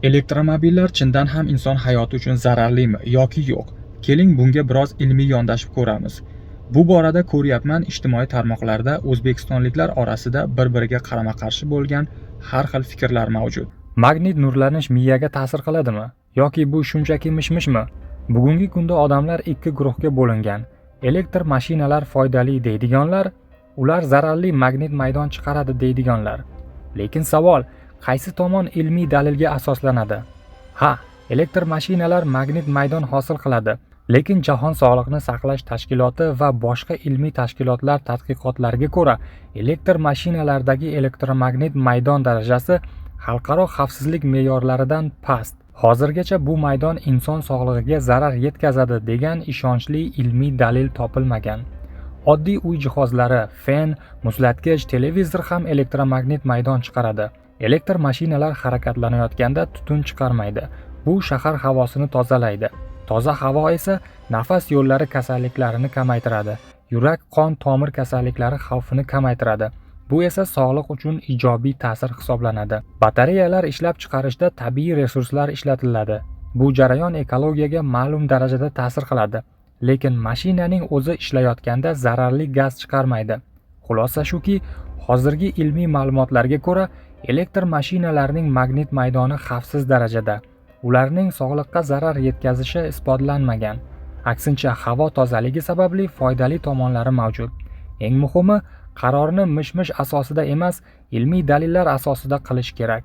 Elektromobillar chindan ham inson hayoti uchun zararlimi yoki yo'q? Keling, bunga biroz ilmiy yondashib ko'ramiz. Bu borada ko'ryapman, ijtimoiy tarmoqlarda o'zbekistonliklar orasida bir-biriga qarama-qarshi bo'lgan har xil fikrlar mavjud. Magnit nurlanish miyaga ta'sir qiladimi yoki bu shunchaki mish-mishmi? Bugungi kunda odamlar ikki guruhga bo'lingan. Elektr mashinalar foydali deydiganlar, ular zararli magnit maydon chiqaradi deydiganlar. Lekin savol, qaysi tomon ilmiy dalilga asoslanadi? Ha, elektr mashinalar magnit maydon hosil qiladi. Lekin Jahon sog'liqni saqlash tashkiloti va boshqa ilmiy tashkilotlar tadqiqotlariga ko'ra, elektr mashinalardagi elektromagnit maydon darajasi xalqaro xavfsizlik me'yorlaridan past. Hozirgacha bu maydon inson sog'lig'iga zarar yetkazadi degan ishonchli ilmiy dalil topilmagan. Oddiy uy jihozlari, fen, muzlatgich, televizor ham elektromagnit maydon chiqaradi. Elektr mashinalar harakatlanayotganda tutun chiqarmaydi. Bu shahar havosini tozalaydi. Toza havo esa nafas yo'llari kasalliklarini kamaytiradi. Yurak qon tomir kasalliklari xavfini kamaytiradi. Bu esa sog'liq uchun ijobiy ta'sir hisoblanadi. Batareyalar ishlab chiqarishda tabiiy resurslar ishlatiladi. Bu jarayon ekologiyaga ma'lum darajada ta'sir qiladi. Lekin mashinaning o'zi ishlayotganda zararli gaz chiqarmaydi. Xulosa shuki, hozirgi ilmiy ma'lumotlarga ko'ra, elektr mashinalarning magnit maydoni xavfsiz darajada. Ularning sog'liqqa zarar yetkazishi isbotlanmagan. Aksincha, havo tozaligi sababli foydali tomonlari mavjud. Eng muhimi, qarorni mish-mish asosida emas, ilmiy dalillar asosida qilish kerak.